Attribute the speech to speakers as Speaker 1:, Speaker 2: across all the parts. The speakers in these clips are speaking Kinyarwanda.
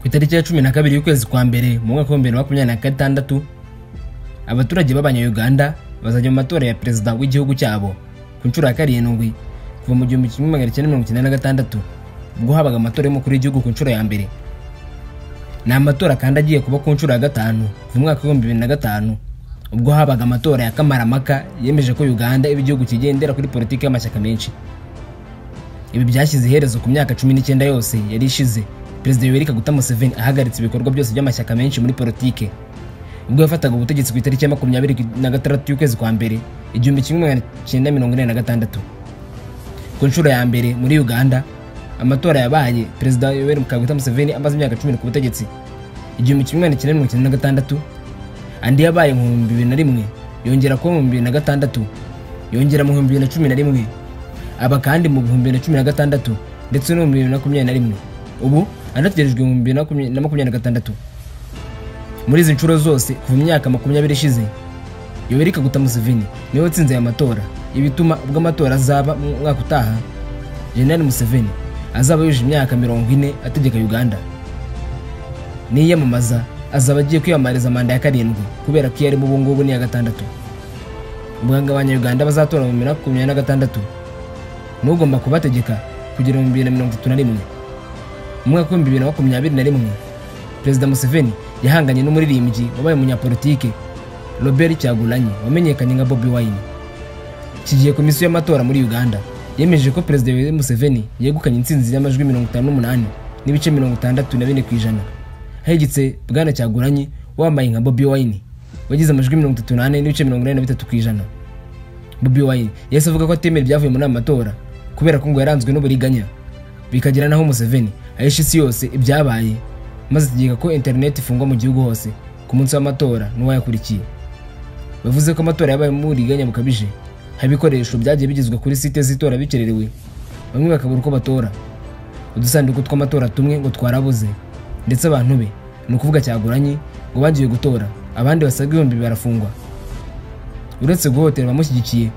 Speaker 1: Ku itariki ya 12 y'ukwezi kwa mbere mu mwaka wa 2026, abaturage b'Abanya-Uganda bazajya mu matora ya perezida w'igihugu cyabo ku nshuro ya 7 kuva mu 1996 ubwo habaga amatora y'umukuru w'igihugu ku nshuro ya mbere. Ni amatora kandi agiye kuba ku nshuro ya 5 kuva mu mwaka wa 2005 ubwo habaga amatora ya Kamarampaka yemeje ko Uganda iba igihugu kigendera kuri politiki y'amashyaka menshi. Ibi byashyize iherezo ku myaka 19 yose yari ishize Perezida Yoweri Kaguta Museveni ahagaritse ibikorwa byose by'amashyaka menshi muri politike ubwo yafataga ubutegetsi ku itariki ya 26 y'ukwezi kwa mbere 1986. Ku nshuro ya mbere muri Uganda amatora yabaye Perezida Yoweri Kaguta Museveni amaze imyaka 10 ku butegetsi 1996, andi yabaye mu 2001 yongera kuba mu 2006 yongera mu 2011 aba kandi mu 2016 ndetse no mu 2021, ubu anategerejwe mu 2026. Muri izi nshuro zose kuva imyaka 20 ishize Yoweri Kaguta Museveni niwe watsinze aya matora, ibituma ubwo amatora azaba mu mwaka utaha General Museveni azaba yuje imyaka 40 ategeka Uganda. Niyamamaza azaba agiye kwiyamamariza manda ya 7 kubera ko yari mu bungubu ni ya 6. Ubwo Abanya-Uganda bazatora mu 2026 n'ugomba kubategeka kugera mu 2031. Mu mwaka wa 2021 Perezida Museveni yahanganye n'umuririmbyi wabaye umunyapolitike Robert Kyagulanyi wamenyekanye nka Bobi Wine. Iki gihe komisiyo y'amatora muri Uganda yemeje ko Perezida Yoweri Museveni yegukanye intsinzi y'amajwi 58.64%, ahigitse Bwana Kyagulanyi wambaye nka Bobi Wine wagize amajwi 34.83%. Bobi Wine yahise avuga ko atemera ibyavuye muri aya matora kubera ko ngo yaranzwe n'uburiganya, bikagera naho Museveni ahisha isi yose ibyabaye maze ategeka ko internet ifungwa mu gihugu hose ku munsi w'amatora n'uwayakurikiye. Bavuze ko amatora yabaye mu buriganya bukabije, haba ibikoresho byagiye bigezwa kuri site z'itora bikererewe, bamwe bakabura uko batora, udusanduku tw'amatora tumwe ngo twarabuze, ndetse abantu be ni ukuvuga Kyagulanyi ngo bagiye gutora abandi basaga 1000 barafungwa. Uretse guhotera abamushyigikiye,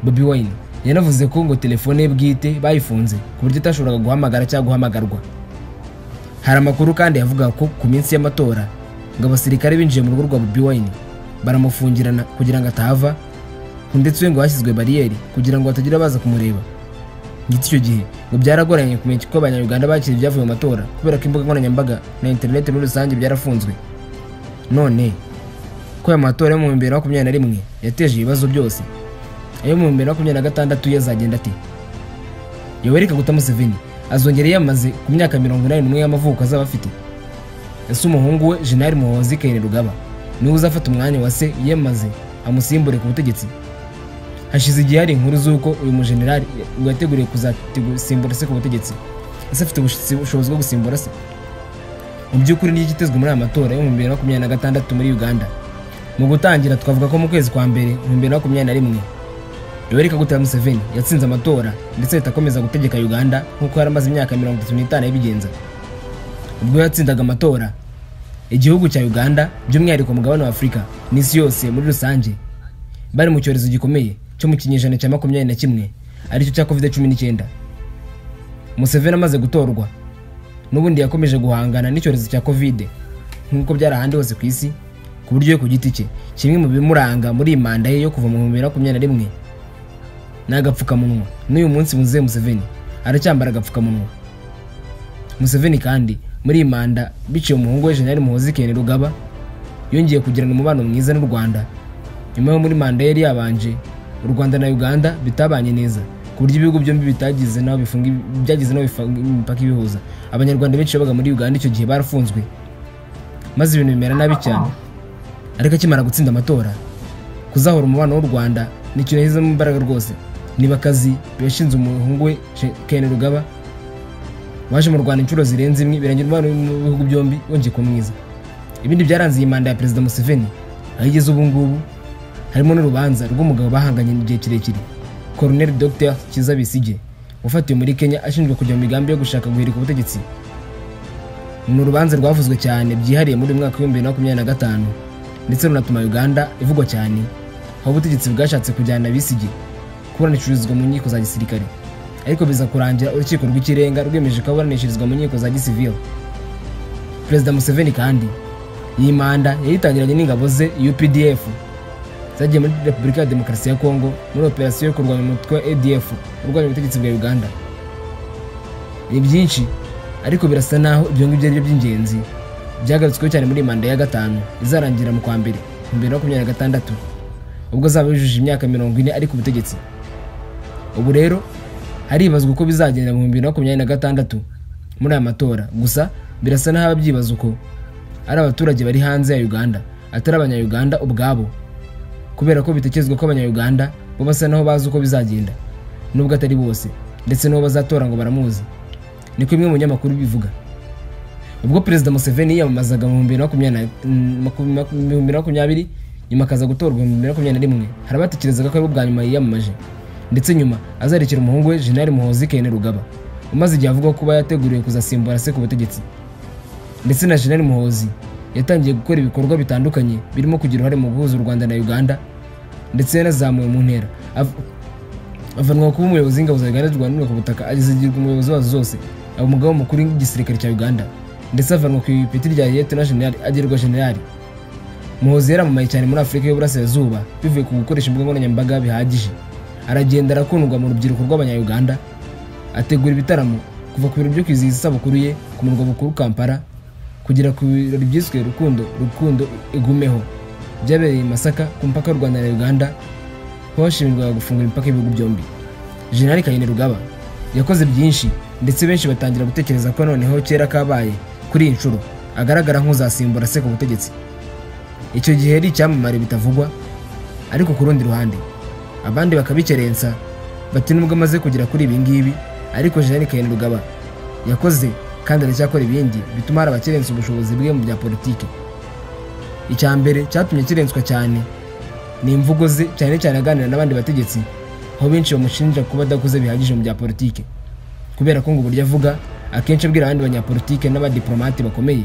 Speaker 1: Bobi Wine yanavuze ko ngo telefone ye bwite bayifunze ku buryo itashoboraga guhamagara cyangwa guhamagarwa. Hari amakuru kandi yavuga ko ku minsi y'amatora ngo abasirikare binjiye mu rugo rwa Bobi Wine baramufungirana kugira ngo atahava, ndetse we ngo hashyizwe bariyeri kugira ngo hatagira abaza kumureba. Ndetse icyo gihe ngo byaragoranye kumenya ko Abanya-Uganda bakira ibyavuye mu matora kubera ko imbuga nkoranyambaga na internet muri rusange byarafunzwe. None ko aya matora yo mu 2021 yateje ibibazo byose, ayo mu 2026 yazagenda ate? Yoweri Kaguta Museveni azongera yamaze ku myaka 81 y'amavuko azaba afite. Ese umuhungu we General Muhoozi Kainerugaba niwe uzafata umwanya wa se yamaze amusimbure ku butegetsi? Hashize igihe hari inkuru z'uko uyu mujenerali ngo yateguriye kuzagusimbura se ku butegetsi. Ese afite ubushobozi bwo gusimbura se? Mu by'ukuri ni igitezwe muri aya matora yo mu 2026 muri Uganda. Mu gutangira twavuga ko mu kwezi kwa mbere mu 2021 Yoweri Kaguta Museveni yatsinze amatora ndetse ahita akomeza gutegeka Uganda nk'uko yari amaze imyaka 35 yabigenza. Ubwo yatsindaga amatora, igihugu cya Uganda by'umwihariko umugabane wa Afurika n'isi yose muri rusange bari mu cyorezo gikomeye cyo mu kinyejana cya 21 aricyo cya COVID-19. Museveni amaze gutorwa n'ubundi yakomeje guhangana n'icyorezo cya Covid nk'uko byari ahandi hose ku isi, ku buryo ku giti cye kimwe mu bimuranga muri iyi manda ye yo kuva mu 2021 n'agapfukamunwa. N'uyu munsi Muzehe Museveni aracyambara agapfukamunwa. Museveni kandi muri iyi manda biciye umuhungu we General Muhoozi Kainerugaba yongeye kugirana umubano mwiza n'u Rwanda nyuma yo muri manda yari yabanje u Rwanda na Uganda bitabanye neza ku buryo ibihugu byombi bitagize naho bifunga byagize naho bifunga imipaka ibihuza. Abanyarwanda benshi babaga muri Uganda icyo gihe barafunzwe maze ibintu bimera nabi cyane. Ariko akimara gutsinda amatora, kuzahora umubano w'u Rwanda ni ikintu yashyizemo imbaraga rwose. Niba akazi yashinze umuhungu we Kainerugaba waje mu Rwanda inshuro zirenze imwe, birangira umubano w'ibihugu byombi wongeye kuba mwiza. Ibindi byaranze iyi manda ya Perezida Museveni aho igeze ubu ngubu harimo n'urubanza rw'umugabo bahanganye igihe kirekire, Colonel Dr Kizza Besigye wafatiwe muri Kenya ashinjwa kujya mu migambi yo gushaka guhirika ubutegetsi. Ni urubanza rwavuzwe cyane byihariye muri uyu mwaka wa 2025 ndetse runatuma Uganda ivugwa cyane, aho ubutegetsi bwashatse kujyana Besigye kuburanishirizwa mu nkiko za gisirikare, ariko biza kurangira urukiko rw'ikirenga rwemeje ko aburanishirizwa mu nkiko za gisivile. Perezida Museveni kandi iyi manda yayitangiranye n'ingabo ze UPDF zagiye muri Repubulika ya Demokarasi ya Kongo muri operasiyo yo kurwanya umutwe wa ADF urwanya ubutegetsi bwa Uganda. Ni byinshi ariko birasa naho ibyo ngibyo ari byo by'ingenzi byagarutsweho cyane muri manda ya gatanu izarangira mu kwa mbere 2026, ubwo azaba yujuje imyaka 40 ari ku butegetsi. Ubu rero haribazwa uko bizagenda mu 2026 muri aya matora, gusa birasa naho ababyibaza uko ari abaturage bari hanze ya Uganda atari abanya-Uganda ubwabo, kubera ko bitekerezwa ko abanya-Uganda bo basa naho bazi uko bizagenda nubwo atari bose, ndetse n'uwo bazatora ngo baramuzi, niko imwe mu binyamakuru bivuga. Ubwo Perezida Museveni yiyamamazaga mu 2020 nyuma akaza gutorwa mu 2021, hari abatekerezaga ko ari bwa nyuma yiyamamaje, ndetse nyuma azarekera umuhungu we General Muhoozi Kainerugaba umaze igihe avuga kuba yateguriwe kuzasimbura se ku butegetsi. Ndetse na General Muhoozi yatangiye gukora ibikorwa bitandukanye birimo kugira uruhare mu guhuza u Rwanda na Uganda, ndetse yanazamuwe mu ntera avanwa kuba umuyobozi w'ingabo za Uganda zirwanira ku butaka agizigirwa umuyobozi wazo zose, aba umugaba mukuru w'igisirikare cya Uganda, ndetse avanwa ku ipeti rya Lieutenant General agirwa General. Muhoozi yaramamaye cyane muri Afurika y'Uburasirazuba bivuye ku gukoresha imbuga nkoranyambaga bihagije, aragenda arakundwa mu rubyiruko rw'abanya-Uganda, ategura ibitaramo kuva ku birori byo kwizihiza isabukuru ye ku murwa mukuru Kampala kugera ku birori byiswe Rukundo Rukundo Igumeho byabereye i Masaka ku mupaka w'u Rwanda na Uganda, aho hashimirwaga gufungura imipaka y'ibihugu byombi. General Kainerugaba yakoze byinshi, ndetse benshi batangira gutekereza ko noneho kera kabaye kuri iyi nshuro agaragara nk'uzasimbura se ku butegetsi. Icyo gihe yari icyamamare bitavugwa, ariko ku rundi ruhande abandi bakabikerensa bati nubwo amaze kugera kuri ibi ngibi, ariko General Kainerugaba yakoze kandi aracyakora ibindi bituma hari abakerensa ubushobozi bwe mu bya politike. Icya mbere cyatumye kirenswa cyane ni imvugo ze, cyane cyane aganira n'abandi bategetsi, aho benshi bamushinja kuba adakuze bihagije mu bya politike, kubera ko ngo uburyo avuga akenshi abwira abandi banyapolitike n'abadiplomate bakomeye,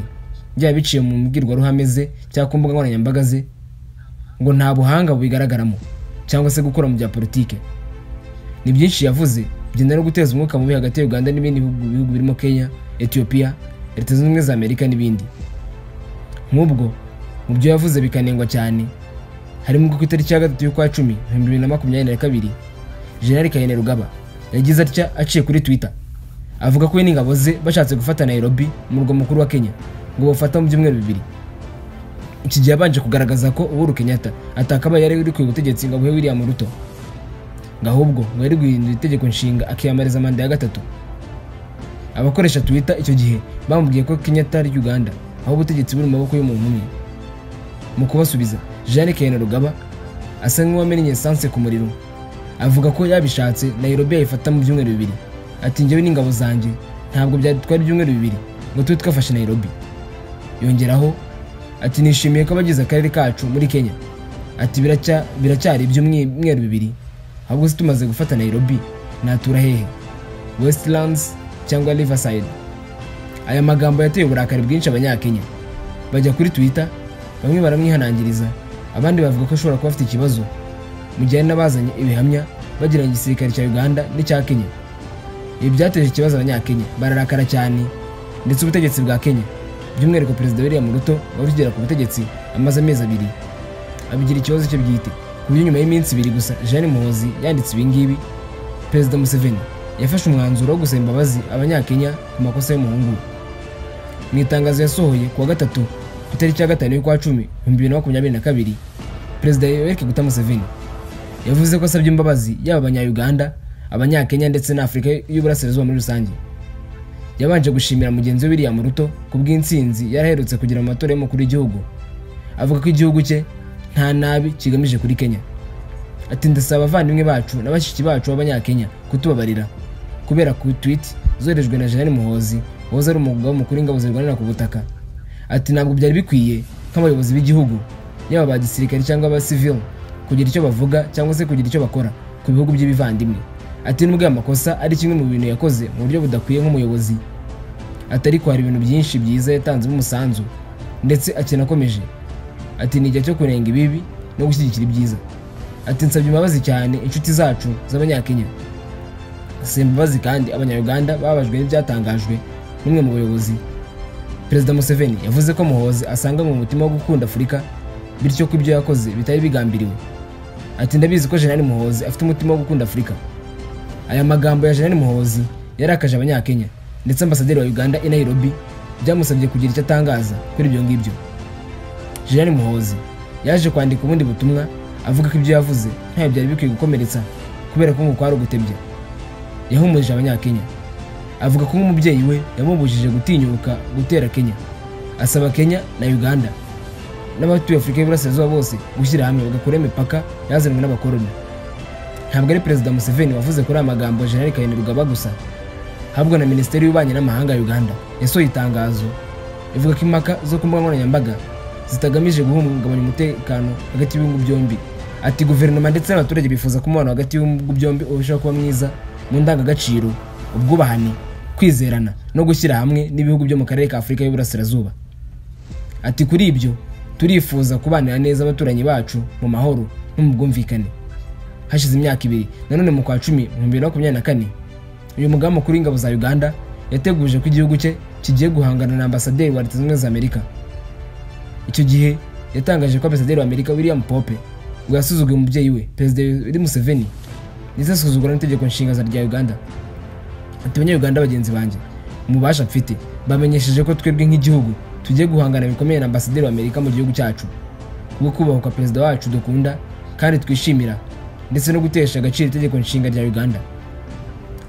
Speaker 1: byaba biciye mu mbwirwaruhame ze cyangwa ku mbuga nkoranyambaga ze, ngo nta buhanga bubigaragaramo cyangwa se gukora mu bya politike. Ni byinshi yavuze byenda no guteza umwuka mubi hagati ya Uganda n'ibindi bihugu birimo Kenya, Ethiopia, Leta Zunze Ubumwe za Amerika n'ibindi. Nk'ubwo mu byo yavuze bikanengwa cyane harimo ku itariki ya 3 y'ukwa 10 2022, General Kainerugaba yagize atya aciye kuri Twitter avuga ko we n'ingabo ze bashatse gufata Nairobi, umurwa mukuru wa Kenya, ngo bafata mu byumweru bibiri. Iki gihe yabanje kugaragaza ko Uhuru Kenyatta atakabaye yari uri ku butegetsi ngo abuhe William Ruto, ngo ahubwo ngo yari guhindura itegeko nshinga akiyamariza manda ya gatatu. Abakoresha Twitter icyo gihe bamubwiye ko Kenyatta ari Uganda, aho ubutegetsi buri mu maboko y'umuntu umwe. Mu kubasubiza, General Kainerugaba asa nk'uwamennye esanse ku muriro, avuga ko yabishatse Nairobi yayifata mu byumweru bibiri. Ati njyewe n'ingabo zanjye ntabwo byadutwara ibyumweru bibiri ngo tube twafashe Nairobi. Yongeraho ati nishimiye ko abagize akarere kacu muri Kenya, ati biracyari ibyumweru bibiri, ahubwo se tumaze gufata Nairobi natura hehe, Westlands cyangwa Riverside? Aya magambo yateye uburakari bwinshi abanyakenya, bajya kuri Twitter bamwe baramwihanangiriza, abandi bavuga ko ashobora kuba afite ikibazo, mu gihe n'abazanye ibihamya bagiranye igisirikare cya Uganda n'icya Kenya. Ibi byateje ikibazo abanyakenya bararakara cyane, ndetse ubutegetsi bwa Kenya by'umwihariko Perezida William Ruto wari ukigera ku butegetsi amaze amezi abiri abigira ikibazo cye bwite, ku buryo nyuma y'iminsi ibiri gusa Jeanne Muhoozi yanditse ibi ngibi, Perezida Museveni yafashe umwanzuro wo gusaba imbabazi abanyakenya ku makosa y'umuhungu we. Mu itangazo yasohoye kuwa gatatu ku itariki ya 5 y'ukwa 10 2022, Perezida Yoweri Kaguta Museveni yavuze ko asabye imbabazi yaba abanya-Uganda, abanyakenya ndetse na Afurika y'Uburasirazuba muri rusange. Yabanje gushimira mugenzi we William Ruto ku bw'intsinzi yaraherutse kugira mu matora y'umukuru w'igihugu, avuga ko igihugu cye nta nabi kigamije kuri Kenya. Ati ndasaba abavandimwe bacu na bashiki bacu b'abanyakenya kutubabarira kubera ku tweet zoherejwe na Jeanne Muhoozi wahoze ari umugaba mukuru w'ingabo zirwanira ku butaka. Ati ntabwo byari bikwiye nk'abayobozi b'igihugu yaba ba gisirikare cyangwa aba civil kugira icyo bavuga cyangwa se kugira icyo bakora ku bihugu by'ibivandimwe. Ati nubwo aya makosa ari kimwe mu bintu yakoze mu buryo budakwiye nk'umuyobozi, atari ko hari ibintu byinshi byiza yatanzemo umusanzu ndetse akinakomeje. Ati ni igihe cyo kurenga ibibi no gushyigikira ibyiza. Ati nsabye imbabazi cyane inshuti zacu z'abanyakenya. Asaba imbabazi kandi abanya-Uganda bababajwe n'ibyatangajwe n'umwe mu bayobozi. Perezida Museveni yavuze ko Muhoozi asanga mu mutima wo gukunda Afurika, bityo ko ibyo yakoze bitari bigambiriwe. Ati ndabizi ko General Muhoozi afite umutima wo gukunda Afurika. Aya magambo ya General Muhoozi yarakaje abanyakenya, ndetse ambasaderi wa Uganda i Nairobi byamusabye kugira icyo atangaza kuri ibyo ngibyo. General Muhoozi yaje kwandika ubundi butumwa avuga ko ibyo yavuze ntayo byari bikwiye gukomeretsa kubera ko ngo kwari ugutebya. Yahumurije abanyakenya avuga ko nk'umubyeyi we yamubujije gutinyuka gutera Kenya, asaba Kenya na Uganda n'abatuye Afurika y'Iburasirazuba bose gushyira hamwe bagakora imipaka yazanwe n'abakoloni. Ntabwo ari Perezida Museveni wavuze kuri aya magambo General Kainerugaba gusa, ahubwo na Minisiteri y'Ububanyi n'Amahanga ya Uganda yasohoye itangazo ivuga ko impaka zo ku mbuga nkoranyambaga zitagamije guhungabanya umutekano hagati y'ibihugu byombi. Ati guverinoma ndetse n'abaturage bifuza ko umubano hagati y'ibihugu byombi urushaho kuba mwiza mu ndangagaciro, ubwubahane, kwizerana no gushyira hamwe n'ibihugu byo mu karere ka Afurika y'Iburasirazuba. Ati kuri ibyo turifuza kubanira neza abaturanyi bacu mu mahoro no mu bwumvikane. Hashize imyaka ibiri nanone mu kwa 10 mu 2024 uyu mugaba mukuru w'ingabo za Uganda yateguje ko igihugu cye kigiye guhangana na ambasaderi wa Leta Zunze Ubumwe za Amerika. Icyo gihe yatangaje ko ambasaderi wa Amerika William Pope ngo yasuzuguye umubyeyi we Perezida Yoweri Museveni ndetse asuzugura n'itegeko nshinga rya Uganda. Ati abanya-Uganda bagenzi banjye, umubasha mfite bamenyesheje ko twebwe nk'igihugu tugiye guhangana bikomeye na ambasaderi wa Amerika mu gihugu cyacu kubwo kubahwa perezida wacu dukunda kandi twishimira, ndetse no gutesha agaciro itegeko nshinga rya Uganda.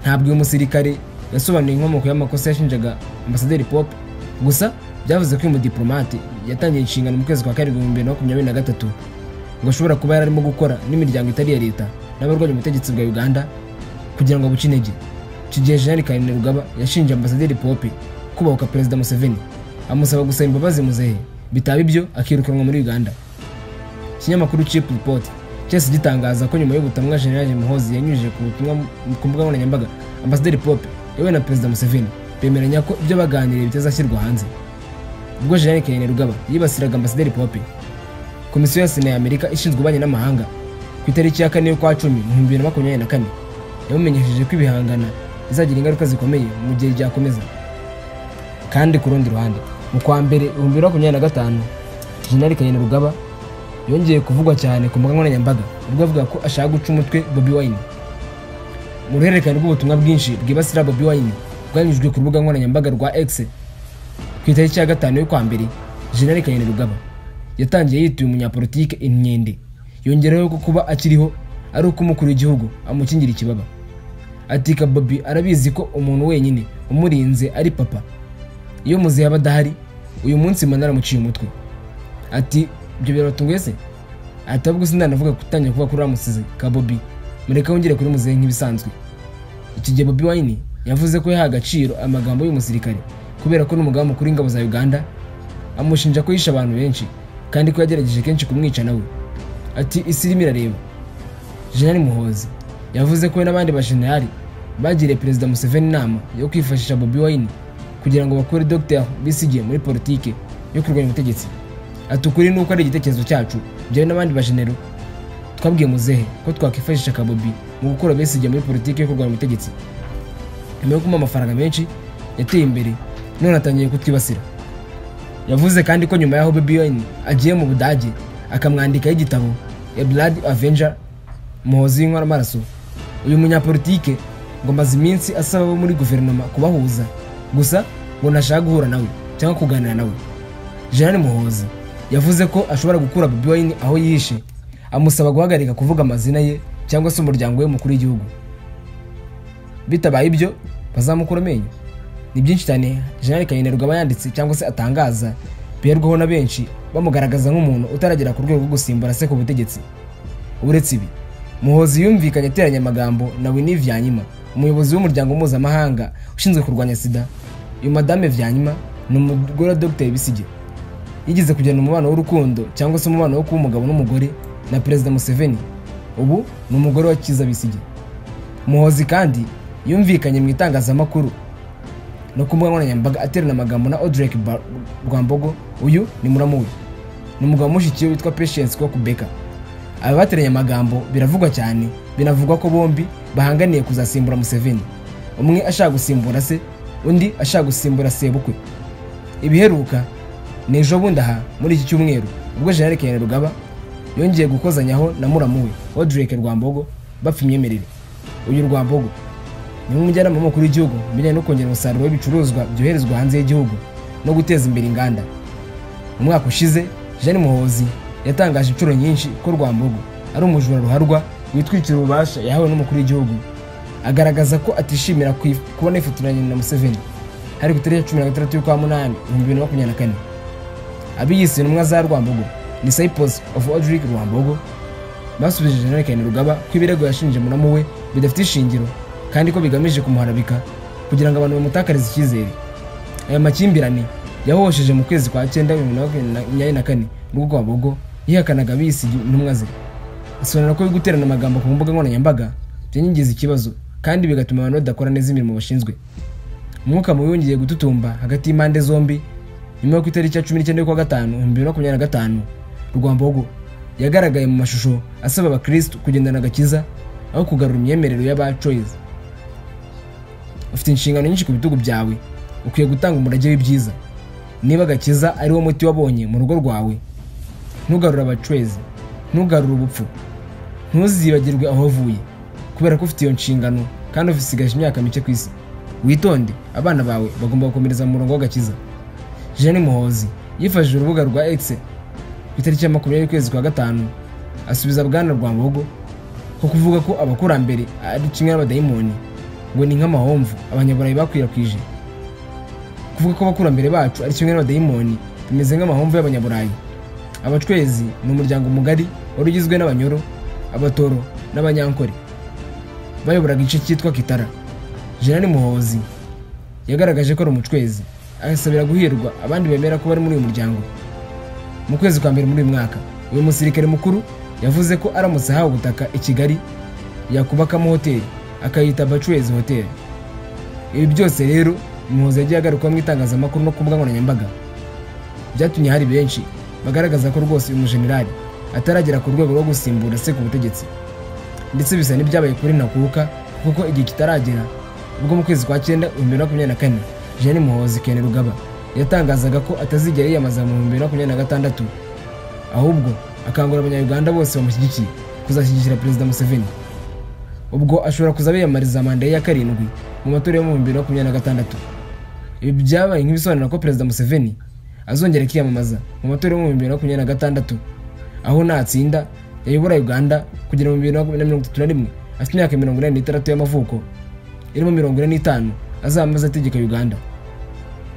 Speaker 1: Ntabwo uyu musirikare yasobanuye inkomoko y'amakosa yashinjaga ambasaderi Pope, gusa byavuze ko uyu mudiplomate yatangiye inshingano mu kwezi kwa 7 2023 ngo ashobora kuba yararimo gukora n'imiryango itari iya leta n'abarwanya ubutegetsi bwa Uganda kugira ngo abuce intege. Icyo gihe General Kainerugaba yashinje ambasaderi Pope kubahuka Perezida Museveni, amusaba gusaba imbabazi muzehe, bitaba ibyo akirukanwa muri Uganda. Ikinyamakuru Chip Report cyese gitangaza ko nyuma y'ubutumwa General Muhoozi yanyujije ku butumwa ku mbuga nkoranyambaga, ambasaderi Pope yewe na Perezida Museveni bemeranya ko ibyo baganiriye bitazashyirwa hanze. Ubwo General Kainerugaba yibasiraga ambasaderi Pope, Komisiyo ya Sena ya Amerika ishinzwe ububanyi n'amahanga ku itariki ya 4 y'ukwa 10 mu 2024 yamumenyesheje ko ibihangana bizagira ingaruka zikomeye mu gihe byakomeza. Kandi ku rundi ruhande mu kwa mbere 2025 General Kainerugaba yongeye kuvugwa cyane ku mbuga nkoranyambaga ubwo avuga ko ashaka guca umutwe Bobi Wine. Mu ruhererekane rw'ubutumwa bwinshi bwibasira Bobi Wine bwanyujijwe ku rubuga nkoranyambaga rwa X ku itariki ya 5 y'ukwa mbere, General Kainerugaba yatangiye yituye umunyapolitike imyende, yongeraho ko kuba akiriho ari uko umukuru w'igihugu amukingira ikibaba. Ati Bobi arabizi ko umuntu wenyine umurinze ari papa, iyo muzehe aba adahari uyu munsi mba naramuciye umutwe. Ati ibyo birabatunguye se? Ati ahubwo sindanavuga gutangira kuvuga kuri uriya ka Bobi, mureke wongere kuri muzehe nk'ibisanzwe. Iki gihe Bobi Wine yavuze ko yahaye agaciro amagambo y'uyu musirikare kubera ko n'umugaba mukuru w'ingabo za Uganda amushinja ko yishe abantu benshi kandi ko yagerageje kenshi kumwica nawe. Ati isi irimo irareba. General Muhoozi yavuze ko we n'abandi bajenerali bagiriye Perezida Museveni inama yo kwifashisha Bobi Wine kugira ngo bakure Dr Besigye muri politike yo kurwanya ubutegetsi. Ati ukuri nuko ari igitekerezo cyacu byawe n'abandi bajenero twabwiye muzehe ko twakwifashisha ka Bobi mu gukura Besigye muri politike yo kurwanya ubutegetsi. Nyuma yo kumuha amafaranga menshi yateye imbere none atangiye kutwibasira. Yavuze kandi ko nyuma y'aho Bobi Wine agiye mu Budage akamwandikaho igitabo A Blood Avenger, Muhoozi w'inkoramaraso, uyu munyapolitike ngo amaze iminsi asaba abo muri guverinoma kubahuza, gusa ngo ntashaka guhura nawe cyangwa kuganira nawe. General Muhoozi yavuze ko ashobora gukura Bobi Wine aho yihishe, amusaba guhagarika kuvuga amazina ye cyangwa se umuryango we mukuru w'igihugu, bitabaye ibyo bazamukura amenyo. Ni byinshi cyane General Kainerugaba yanditse cyangwa se atangaza biherwaho na benshi bamugaragaza nk'umuntu utaragera ku rwego rwo gusimbura se ku butegetsi. Uretse ibi, Muhoozi yumvikanye ateranya amagambo na Winnie Byanyima, umuyobozi w'umuryango mpuzamahanga ushinzwe kurwanya sida. Uyu Madame Byanyima ni umugore wa Dr Besigye, yigeze kugirana umubano w'urukundo cyangwa se umubano wo kuba umugabo n'umugore na Perezida Museveni, ubu ni umugore wa Kizza Besigye. Muhoozi kandi yumvikanye mu itangazamakuru no ku mbuga nkoranyambaga aterana amagambo na Odrek Rwambogo, uyu ni muramu we, ni umugabo mushiki we witwa Patience Kubeka. Aba bateranye amagambo biravugwa cyane, binavugwa ko bombi bahanganiye kuzasimbura Museveni, umwe ashaka gusimbura se, undi ashaka gusimbura sebukwe. Ibiheruka ni ejo bundi aha muri iki cyumweru ubwo General Kainerugaba yongeye gukozanyaho na muramu we Odrek Rwambogo bapfa imyemerere. Uyu Rwambogo ni umujyanama w'umukuru w'igihugu mu bijyanye no kongera umusaruro w'ibicuruzwa byoherezwa hanze y'igihugu no guteza imbere inganda. Mu mwaka ushize Jeanne Muhoozi yatangaje inshuro nyinshi ko Rwambogo ari umujura ruharwa witwikira ububasha yahawe n'umukuru w'igihugu, agaragaza ko atishimira kubona ifotoranye na Museveni. Hari ku itariki ya 16 y'ukwa munani 2024. Abiyise intumwa za Rwambogo Disciples of Odrek Rwambogo basubije General Kainerugaba ko ibirego yashinje muramu we bidafite ishingiro kandi ko bigamije kumuharabika kugira ngo abantu bamutakarize icyizere. Aya makimbirane yahosheje mu kwezi kwa 9 2024 ubwo Rwambogo yihakanaga abiyise intumwa ze, asobanura ko guterana amagambo ku mbuga nkoranyambaga byangiza ikibazo kandi bigatuma abantu badakora neza imirimo bashinzwe. Umwuka mubi wongeye gututumba hagati y'impande zombi nyuma yo ku itariki ya 19 y'ukwa gatanu 2025 Rwambogo yagaragaye mu mashusho asaba abakristu kugendana agakiza aho kugarura imyemerere y'abacoyezi. Ufite inshingano nyinshi ku bitugu byawe, ukwiye gutanga umurage w'ibyiza. Niba agakiza ari wo muti wabonye mu rugo rwawe, ntugarure abacwezi, ntugarure ubupfu, ntuzibagirwe aho uvuye, kubera ko ufite iyo nshingano kandi ufisigaje imyaka mike ku isi. Witonde, abana bawe bagomba gukomereza mu murongo w'agakiza. Jeanne Muhoozi yifashishije urubuga rwa X ku itariki ya 20 y'ukwezi kwa gatanu asubiza Bwana Rwambogo ko kuvuga ko abakurambere ari kimwe n'abadayimoni ngo ni nk'amahomvu abanyaburayi bakwirakwije. Kuvuga ko abakurambere bacu ari kimwe n'abadayimoni bimeze nk'amahomvu y'abanyaburayi. Abacwezi ni umuryango mugari wari ugizwe n'abanyoro, abatoro n'abanyankore bayoboraga igice cyitwa Kitara. Jeanne Muhoozi yagaragaje ko ari umucwezi, asabira guhirwa abandi bemera ko bari muri uyu muryango. Mu kwezi kwa mbere muri uyu mwaka, uyu musirikare mukuru yavuze ko aramutse ahawe ubutaka i Kigali yakubakamo hoteli akayita Bacwezi Hotel. Ibi byose rero Muhoozi yagiye agaruka mu itangazamakuru no ku mbuga nkoranyambaga, byatumye hari benshi bagaragaza ko rwose uyu mujenerali ataragera ku rwego rwo gusimbura se ku butegetsi, ndetse bisa n'ibyabaye kuri Ntakuka kuko igihe kitaragera. Ubwo mu kwezi kwa 9 2024 Jeanne Muhoozi Kainerugaba yatangazaga ko atazigera yiyamamaza mu 2026, ahubwo akangurira abanyayuganda bose bamushyigikiye kuzashyigikira Perezida Museveni. Ubwo ashobora kuzaba yiyamamariza manda ye ya 7 mu matora yo mu 2026. Ibi byabaye nk'ibisobanura ko Perezida Museveni azongera kwiyamamaza mu matora yo mu 2026, aho natsinda yayobora Uganda kugera mu 2031 afite imyaka 86 y'amavuko irimo 45 azamaze ategeka Uganda.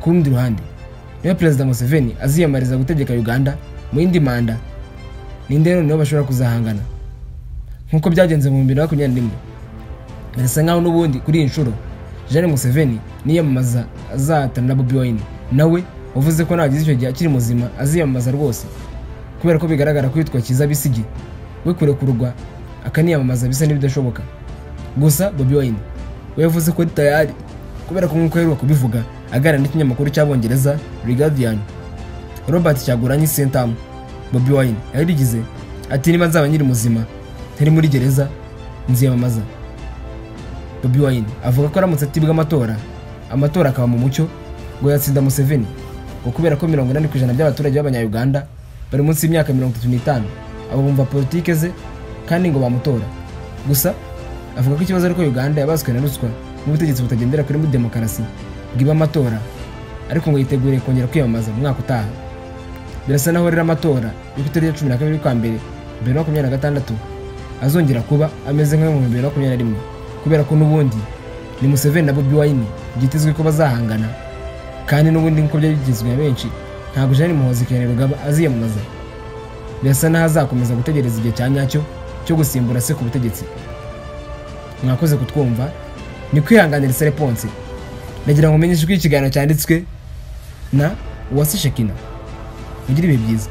Speaker 1: Ku rundi ruhande, niba Perezida Museveni aziyamariza gutegeka Uganda mu yindi manda, ninde noneho bashobora kuzahangana nkuko byagenze mu 2021? Birasa nkaho n'ubundi kuri iyi nshuro Jeanne Museveni niyamamaza azahatana na Bobi Wine, nawe wavuze ko nagize icyo gihe akiri muzima aziyamamaza rwose, kubera ko bigaragara ko yitwa Kizza Besigye we kurekurwa akaniyamamaza bisa n'ibidashoboka. Gusa Bobi Wine we yavuze ko ari tayari, kubera ko nkuko aheruka kubivuga aganira n'ikinyamakuru cy'Abongereza The Guardian, Robert Kyagulanyi Ssentamu, Bobi Wine yarigize ati niba nzaba nkiri muzima ntari muri gereza nziyamamaza. Bobi Wine avuga ko aramutse atibwa amatora akaba mu mucyo ngo yatsinda Museveni, ngo kubera ko 80% by'abaturage b'abanya-Uganda bari munsi y'imyaka 35 abo bumva politike ze kandi ngo bamutora. Gusa avuga ko ikibazo ariko Uganda yabaswe na ruswa n'ubutegetsi butagendera kuri demokarasi bwiba amatora, ariko ngo yiteguriye kongera kwiyamamaza mu mwaka utaha. Birasa naho rero amatora yo ku itariki ya 12 y'ukwa mbere 2026 azongera kuba ameze nk'ayo mu 2021, kubera ko n'ubundi ni Museveni na Bobi Wine byitezwe ko bazahangana, kandi n'ubundi nkuko byari byitezwe na benshi ntabwo Jeanne Muhoozi Kainerugaba aziyamamaza. Birasa naho azakomeza gutegereza igihe cya nyacyo cyo gusimbura se ku butegetsi. Mwakoze kutwumva, ni kwihanganira Sereponse. Nagira ngo umenyeshe ko ikiganiro cyanditswe na Uwase Shekina. Mugire ibihe byiza.